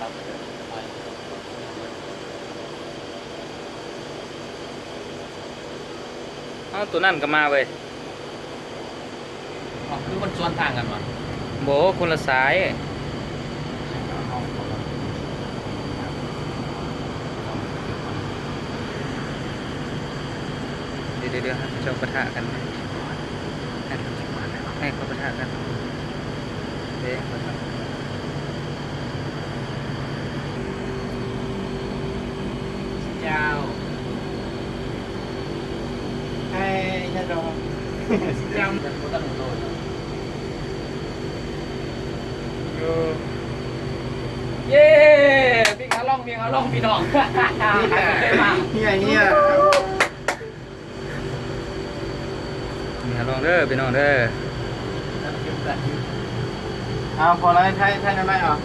ອ້າວ ໂຕນັ້ນກໍມາເວີຍ. ອ້າວ ຄືມັນສວນທາງກັນຫວາ? ບໍ່ ຄົນລະສາຍ. ດຽວໆ ເຂົາເຈົ້າປະທະກັນ ໃຫ້ເຂົາປະທະກັນເດ້. ເຈົ້າ ໃຫ້ ເຈົ້າ ເຈົ້າ ເຢ້ ເບິ່ງຫາລອງ ເບິ່ງຫາລອງ ພີ່ນ້ອງ. ເຮີ້ຍ ເຮີ້ຍ ນີ້ລອງເດີພີ່ນ້ອງເດີ. ເອົາ ພໍແລ້ວ ຖ່າຍ ຖ່າຍໄດ້ໄໝ? ເອົາ